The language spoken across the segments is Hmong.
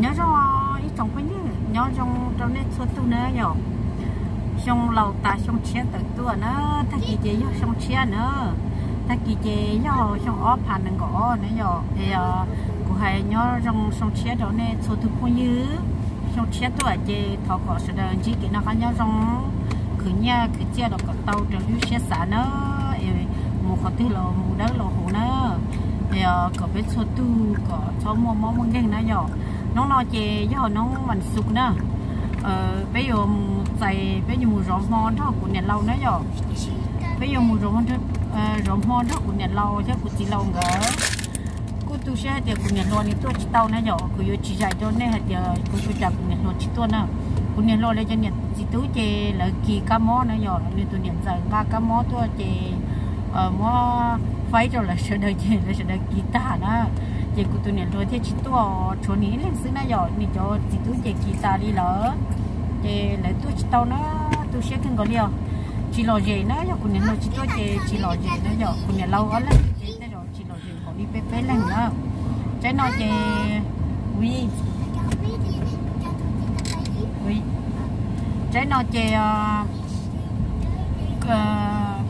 Nyob zoo ib tsoom phooj ywg, nyob zoo rau nej txhua tus na yom. Xyoo laus tas xyoo tshiab tawm tuaj na, tag kis ces yog xyoo tshiab na, tag kis ces yog xyoo ob phav nees nkaum ob na yom. Es kuv hais nyob zoo xyoo tshiab rau nej txhua tus phooj ywg. Xyoo tshiab tuaj ces thov kom sawv daws ntsib kev noj qab nyob zoo, khwv nyiaj khwv txiaj los kom tau raws lub siab xav na, es mus qhov twg los mus dawb los huv na, es kom peb txhua tus kom txhob muaj mob muaj nkeeg na yom. Hnub no ces yog hnub vas xuv na, peb yuav mus txais, peb yuav mus zov hmo nrog kuv niam laus na yom. Peb yuav mus zov hmo nrog kuv niam laus thiab kuv txiv laus nkawd. Kuj tu siab hais tias kuv niam hluas nws tuaj tsis tau na yom, kuv yuav tsis zais rau nej hais tias kuv ua cas kuv niam hluas tsis tuaj na. Kuv niam hluas lawv cov niam txiv tub ces lawv kis kab mob na yom, nws tus niam ntxawm nqa kab mob tuaj ces muab faib rau lawv sawv daws ces lawv sawv daws kis tag na, ces kuv tus niam hluas thiaj tsis tuaj, tshuav nws ib leeg xwb na yom, nws cov txiv tub ces kis tas li lawm, ces lawv tuaj tsis tau na, tu siab kawg nkaus li os. Tsis lom zem na, yog kuv niam hluas tsis tuaj ces tsis lom zem na yom, kuv niam laus ob leeg ces tej zaum tsis lom zem npaum li peb peb leeg na. Tsaib no ces, ui, tsaib no ces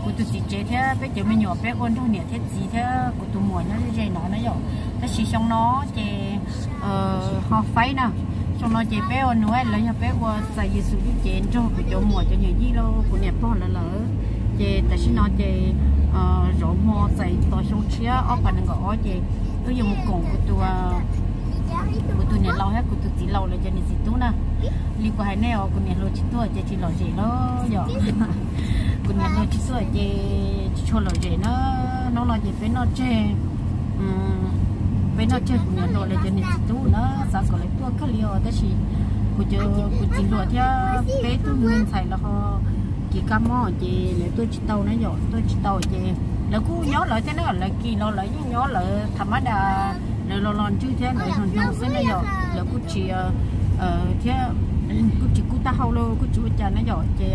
kuv tus txiv tsev thiab peb cov me nyuam peb ua nrog niam thiab txiv thiab kuv tus muam nyob ze ze no na yom. Tab sis xyoo no ces ho faib na, xyoo no ces peb ua nuv lawv yog peb ua txais Yexus lub cev nrog kuv cov muam cov nyuam yij los kuv niam pog lawv lawm. Ces tam sim no ces zov hmo txais tos xyoo tshiab ob phav nees nkaum ob ces wb yuav mus koom kuv tus niam laus thiab kuv tus txiv laus lawv cov niam txiv tub na. Li kuv hais nej os, kuv niam hluas tsis tuaj ces tsis lom zem lawm yom. Kuv niam hluas tsis tuaj ces tsis tshua lom zem na. Hnub no ces peb noj tseg, peb noj tseg kuv niam hluas lawv cov niam txiv tub na, xav kom lawv tuaj kawg li os, tab sis kuv cov, kuv txiv hluas thiab peb tug me ntxhais los ho kis kab mob ces lawv tuaj tsis tau na yom, tuaj tsis tau ces lawv kuj nyob lawv thiab na, lawv kis los lawv yeej nyob lawv tham mab das, lawv los los ntswg thiab lawv hluas hluas xwb na yom, lawv kuj tsis thiab kuj tsis kub taub hau los kuj tsis ua cas na yom, ces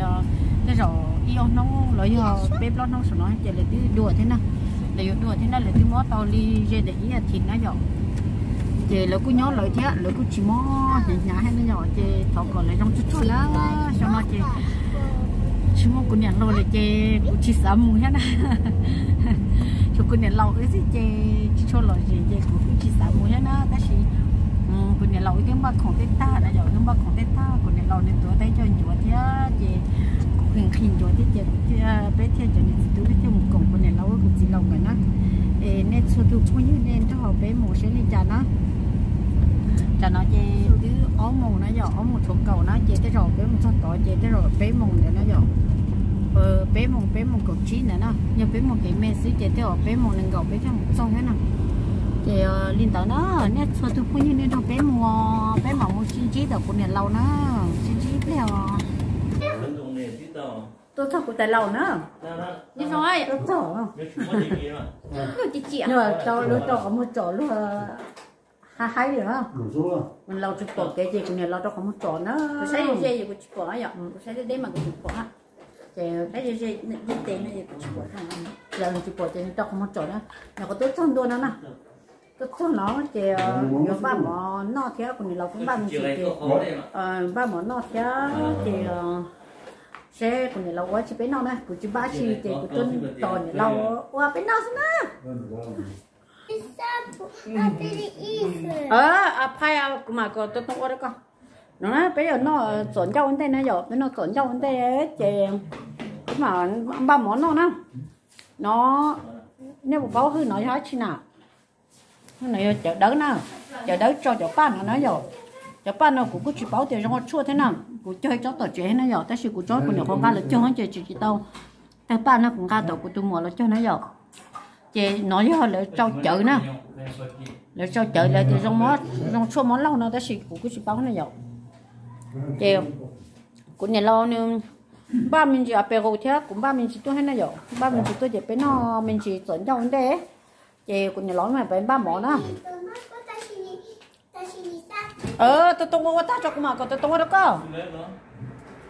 tej zaum ib ob hnub los yog peb plaub hnub saum no ces lawv twb dua thiab na, lawv yuav dua thiab na, lawv twb mob tau li ze ntawm ib as thiv na yom. Ces lawv kuj nyob lawv thiab lawv kuj tsis mob hnyav hnyav thiab na yom, ces thov kom lawv zoo tsuag tsuag na. Xyoo no ces tsis muaj kuv niam hluas lawm ces kuv tsis xav mus thiab na. Tshuav kuv niam laus wb xwb ces tsis tshua lom zem ces kuv kuj tsis xav mus thiab na, tab sis kuv niam laus wb twb npaj khoom tej tag na yom, twb npaj khoom tej tag, kuv niam laus nws tuav tej coj ncuav thiab ces kuv nqhis nqhis ncuav thiab ces kuv thiaj, peb thiaj cov niam txiv tub peb thiaj mus koom kuv niam laus kuv txiv laus nkawd na. Es nej txhua tus phooj ywg nej nrog peb mus seb li cas na. Tam no ces twb ob moos na yom, ob moos tshuav kaum na ces tej zaum peb mus txog tod ces tej zaum peb moos ntawd na yom. Peb moos, peb moos kaum tsib ntawd na, yog peb moos kev me xwb ces tej zaum peb moos nees nkaum peb thiaj mus txog thiab na. Ces li ntawd na, nej txhua tus phooj ywg nej nrog peb mus, peb mam mus sib ntsib tom kuv niam laus na, sib ntsib ib pliag os. Tuaj txog kuv tais laus na. Nyob zoo, tuaj txog. Luag tsis ciam, luag rau qhov muag tsom luag haib haib li na. Laus tsis pom kev ces kuv niam laus rau qhov muag tsom na. Kuv saib ze ze kuv tsis pom yom, kuv saib deb deb mas kuv tsis pom. Ces saib ze ze ib tes no kuv tsis pom, tsis pom ces rau qhov muag tsom na. Nyuam qhuav tuaj txog ntua no na. Tuaj txog no ces yuav npaj mov noj thiab, kuv niam laus kuj npaj me ntsis ces npaj mov noj thiab ces seb kuv niam laus ua tsi peb noj na, kuv tsis npaj tsi ces kuv tuaj tos niam laus ua peb noj xwb na. Phaj, kuv mam kom tau too ua rau koj. No na, peb yuav noj txom ncauj ua ntej na yom, peb noj txom ncauj ua ntej ces peb mam npaj mov noj na. No, nej puas paub hwj no yog dab tsi na? No yog cawv dawb na, cawv dawb tsau cov paj no na yom. Cov paj no kuv kuj tsis paub tias zoo ua tshuaj thiab na, kuv cog ib tsob tom tsev thiab na yom, tab sis kuv tsob kuv nyuam qhuav nqa los cog ces tsis tsis tau. Tawg paj no kuv nqa tom kuv tus muam los cog na yom. Ces no yog lawv tsau cawv na, lawv tsau cawv lawv tias zoo tshuaj mob laug no tab sis kuv kuj tsis paub na yom. Ces kuv niam laus nws npaj me ntsis pes qus thiab kuv npaj me ntsis tuaj thiab na yom, npaj me ntsis tuaj ces peb noj me ntsis txom ncauj ua ntej. Ces kuv niam laus mam peb npaj mov na. Tau too ua ua tag tso kuv mam kom tau too ua rau koj.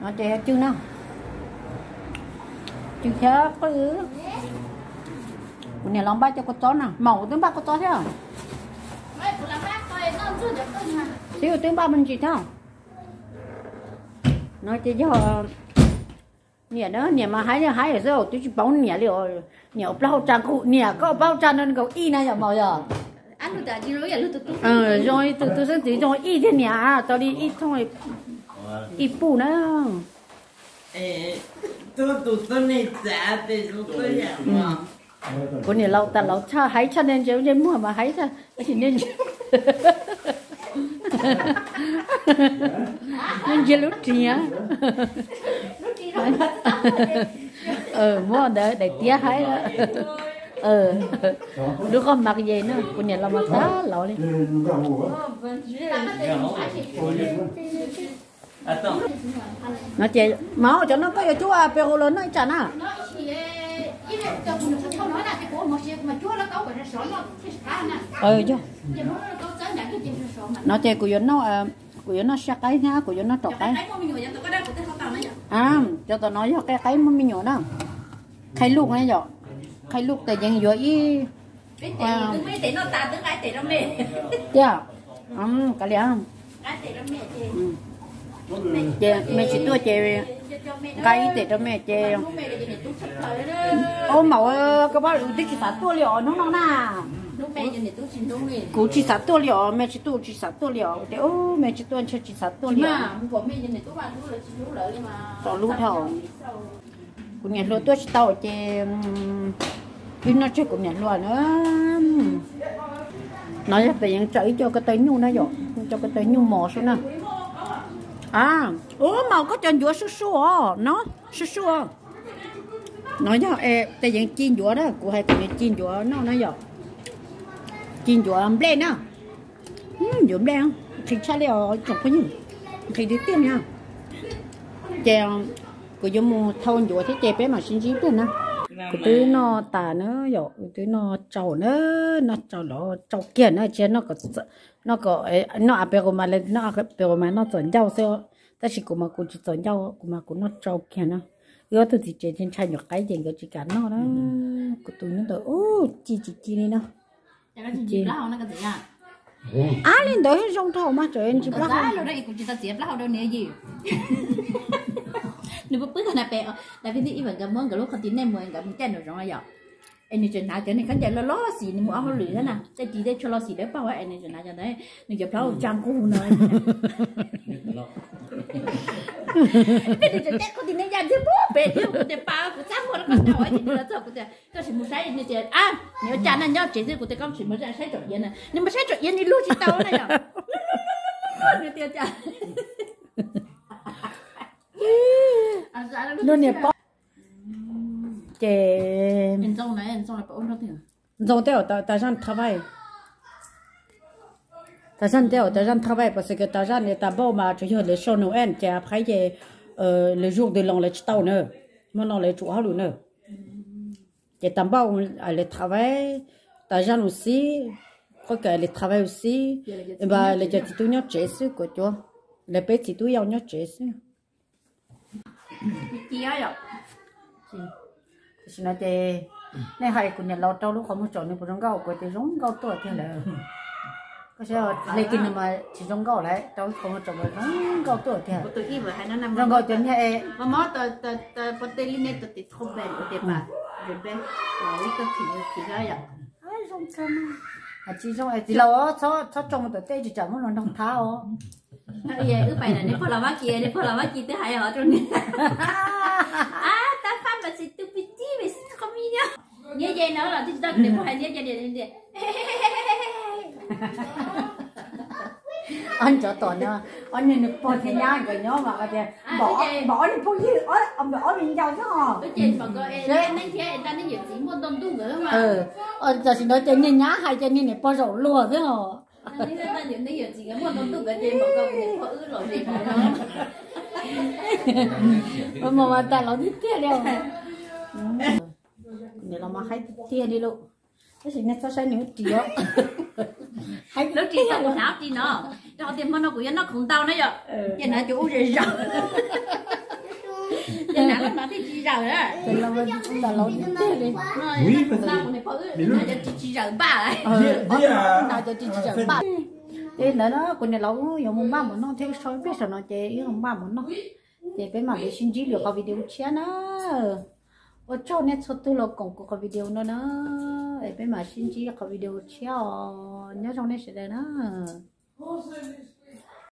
No ces cw na, cw thiab qwj. Kuv niam laus npaj cov kua txob na, maum kuv twb npaj kua txob thiab. Xib hwb twb npaj me ntsis thiab. No ces yog niam na, niam mas haib haib xwb, twb tsis paub niam li. Niam ua plaub hau tsa nqus, niam koj ua plaub hau tsa no nkaus ib na yom maum yom. Zoo tus tub xeeb ntxwv zoo ib thiab niam, tau li ib thooj ib puj na. Kuv niam laus tas laus tshaj, haib tshaj, nej ntsia ntsej muag mas haib tshaj, tab sis nej ntsia lub ris. Muab ntawd daim tiab haib. Lub qhov mas yes na, kuv niam laus mas tas laus li. No ces, mas cov no koj yuav cuab pes hauv los noj ib tsam na. Yog, no ces kuv yuav noj, kuv yuav noj siab qaib thiab kuv yuav noj raum qaib. Cov tom no yog qe qaib muaj me nyuam na. Qhai luj na yom, qhai luj tes yeej yuav ib tiag. Kav liam, ces me tsis tuaj ces nqa ib tes rau me ces. Ua maum, koj pab, kuv twb tsis xav tuaj li os hnub no na. Kuv tsis xav tuaj li os, me tsis tuaj tsis xav tuaj li os. Kuv tias me tsis tuaj ntshe tsis xav tuaj li os. Tau lub dhau. Kuv niam hluas tuaj tsis tau ces wb noj tseg kuv niam hluas na. No yog pem yeej tso ib co ko taw nyuj na yom, ib co ko taw nyuj mos sub na. Ua maum, koj cov ncuav sub sub os no, sub sub. No yog tes yeej ci ncuav na, kuv hais kuv niam ci ncuav noj na yom. Ci ncuav nplej na. Ncuav nplej nqhis tshaj li os tsoom phooj ywg, nqhis tiag tiag li. Ces kuv yuav mus thau ncuav thiab ces peb mam sib ntsib pliag na. Kuv twb noj tas na yom, kuv twb noj tsau na, noj tsau los tsau kiag na, tsis noj kom, noj kom, noj a pes qus mas, noj a pes qus mas noj txom ncauj xwb. Tab sis kuv mas kuv tsis txom ncauj, kuv mas kuv noj tsau kiag na. Wb ob tug txiv tsev ces ntshai ncuav qaib ces nkawd tsis kam noj na. Kuv tus nyob ntawd ub ci tsis ci li no. Ab, li ntawd zoo dhau mas tseem ntsis plaub hau. Nws pw pw na pem, lawv pheej twb ib vam nkawd muab nkawd lub qhov tis nej mus nkawd mus caij nraum zoov yom. Es nws tseem hnav cov niag khaub ncaws loj loj xim nws mus ua hauj lwm thiab na, tej ris tej tsho loj xim dawb paug es nws tseem hnav cov ntawd, nws cov plaub hau tsa nqug no. Nws tseem caij qhov tis nej ya ntxiag pub pem thiab kuv tias pas kuv txaj muag rau qhov ncauj ces nws los txog kuv tias koj sim mus saib, nws tias a, nws ua cas na nyob tsev xwb, kuv tias koj sim mus saib tsom iav na, nws mus saib tsom iav nws luag tsis tau na yom. Nws tias cas luag niam pom ces Ntxoo tej tas zaj thaj vais, tas zaj tej tas zaj thaj vais pas xes kas tas zaj tas npauj mas tsuas yog lawv sau nus es ces a phais ces lawv zuj tus los lawv tsis tau na, hmo no lawv tsum hauj lwm na. Ces tas npauj lawv thaj vais, tas zaj lus xib, qhov kawg lawv thaj vais lus xib, lawv cov txiv tub nyob tsev xwb kuv cuav, lawv peb txiv tub yau nyob tsev xwb. Tam sim no ces nej hais kuv niam laus rau lub qhov muag tsaus nws puas zoo nkauj, kuv tias zoo nkauj tuaj tiag lawm. Koj saib hle kiag nws mas tsis zoo nkauj lawm, rau lub qhov muag tsaus mas zoo nkauj tuaj tiag. Zoo nkauj tiag niag es. Tsis zoo es txiv laus, txhob tsoo mus tom tej tsis tsam muab luag nrog thab os. Wb pais na, neb pog los Vab Kis, neb pog los Vab Kis twb hais hov rau neb. Tab fab mas tsis tu pis tib pes qhov mi nyob. Niam Ye no los twb tsis tau neb pog hais Niam Ye. Ob cov tom no, ob niag nws pog thiab nyab nkawd nyob mas tias npam ob niag phooj ywg, ob me ncau xwb os. Tam sim no ces niag nyab hais ces niag niam pog zaum luag xwb os. Mas tas laus tiag tiag li. Niam laus mas haib tiag tiag li lauj. Tab sis nej txhob saib nws lub ris os. Lub ris tau kuv hnav ris no, rau qhov tias hmo no kuv yuav noj khoom ntau na yom. Ces hnav cov ub zom zaws. Ces hnav lub no thiaj tsis zawm na. Ces los tas laus tiag tiag li. Hnav cov ris tsis zawm npaj. Hnav cov ris tsis zawm npaj. Ces ntawd na kuv niam laus wb yuav mus npaj mov noj thiab, wb sau ib pliag saum no ces wb mus npaj mov noj. Ces peb mam li sib ntsib lwm qhov video tshiab na. Ua tsaug nej txhua tus los koom kuv qhov video no na. Es peb mam sib ntsib qhov video tshiab os, nyob zoo nej sawv daws na.